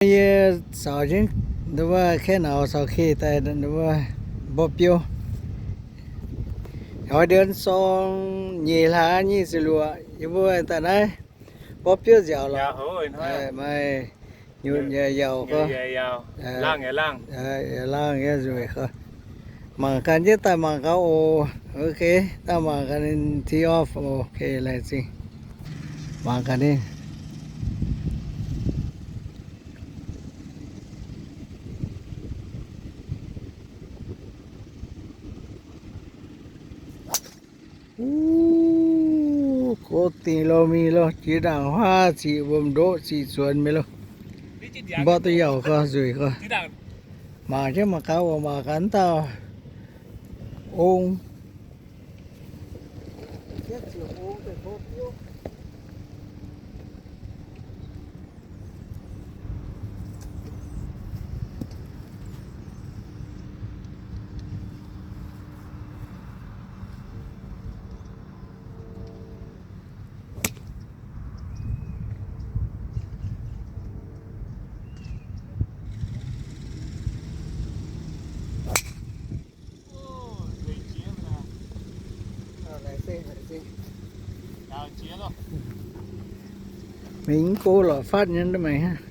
Yie caux jienv nduov kaeqv nauz caux keh daaih nduov mborqv biouv. Oix เดือนสอง nyeic hlaax nyic ziepc luoqc yie mbuo daaih naaiv mborqv biouv nziaauc lorqc. Maaih nyutc yaac yauc, yaac laangh yaac nzueic. Mangc gaax jienv daaih mangc gaax oc. Ok, daaih mangc gaax ninh tee off. Ok, laengz zingh. Mangc gaax ninh. Uv, gox dingc loh mingh loh, jiex ndaangc huaav ziqc wuom-ndoqv ziqc zuonx mingh loh. Mborqv duqv yauc gorx, nzueic gorx. Mangc jienv mangc gaax oc, mangc gaax wuov dauh ong. Mingh go lorqc fatv nyei mv meih.